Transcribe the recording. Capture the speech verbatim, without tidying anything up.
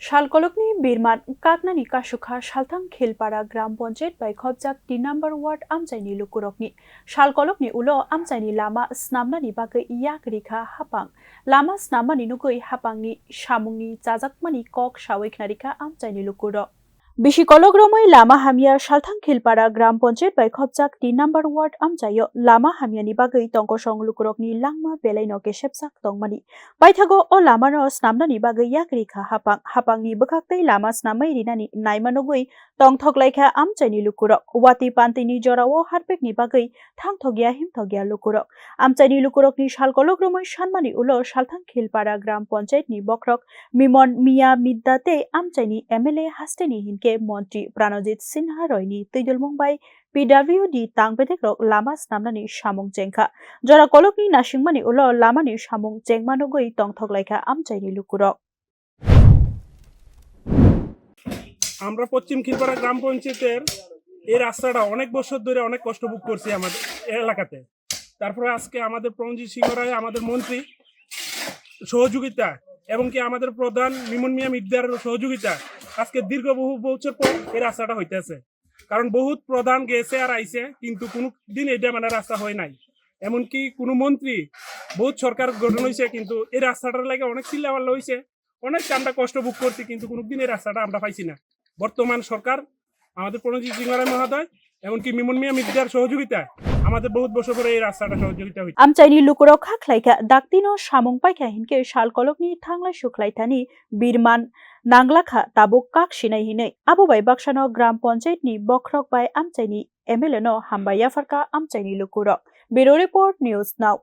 Salkolokni birman kaknani kasukha salthang Khilpara Gram Panchayat bai khopjak tin number ward amchaini lukurokni. Salkolokni ulo amchaini lama snamnani bagwi yak rikha hapang. Lama snammani nugwi hapangni samungni chajakmani kok sawi khnarikha amchaini lukurok. Bisi kolok romwi lama hamya salthang Khilpara Gram Panchayat bai khopjak tin number ward amchaio lama hamyani bagwi tongkosong lukurokni langma belaino kesepjak tongmani. Paithago o lamano snamnani bagwi yak rikha hapang. Hapangni bwkhaktwi lama snamwi rinani naima nugwi tongthok laikha amchaini lukurok. Wati pantini jorao harpekni bagwi thangthokya himthokya lukurok. Amchaini lukurokni salkolok romwi sanmani ulo salthang Khilpara Gram Panchayatni bokhorok Mimon Miya Midda tei amchaini M L A hasteni hinkhe montri Pranojit Sinha roini twidulmung bai P W D tang bedekrok lama snamnani samung chengkha. Jora kolokni nasingmani ulo lamani samung chengma nugwi tongthok laikha amchaini lukurok. আমরা পশ্চিম খিলপাড়া গ্রাম পঞ্চায়েতের এই রাস্তাটা অনেক বছর ধরে অনেক কষ্ট ভোগ করছি আমাদের এলাকাতে। তারপরে আজকে আমাদের প্রণজিৎ সিংহ রায়, আমাদের মন্ত্রী সহযোগিতা এবং কি আমাদের প্রধান মিমন মিয়া মির্জার সহযোগিতা আজকে দীর্ঘ বহু বছর পর এই রাস্তাটা হইতেছে। কারণ বহুত প্রধান গেছে আর আইছে, কিন্তু কোনো দিন এটা মানে রাস্তা হয় নাই। এমনকি কোনো মন্ত্রী, বহুত সরকার গঠন হয়েছে, কিন্তু এই রাস্তাটার লাগে অনেক চিল্লাপাল্লা হয়েছে, অনেক আমরা কষ্ট ভোগ করছি, কিন্তু কোনোদিন এই রাস্তাটা আমরা পাইছি না। বর্তমান সরকার, আমাদের প্রণজিৎ সিংহ রায় মহোদয়, এমনকি মিমন মিয়া মির্জার সহযোগিতায় আমাদের বহুত বছর পরে এই রাস্তাটা সহযোগিতা হয়েছে। Amchaini lukurok kha khlaikha, daktino samung paikha hinkhe salkolokni thanglai sukhlaithani birman nanglakha tabuk kak sinai hinwi. Abo bai baksano Gram Panchayatni bokhorok bai amchaini M L A no hambai yapharkha amchaini lukurok. Bureau Report, News Now.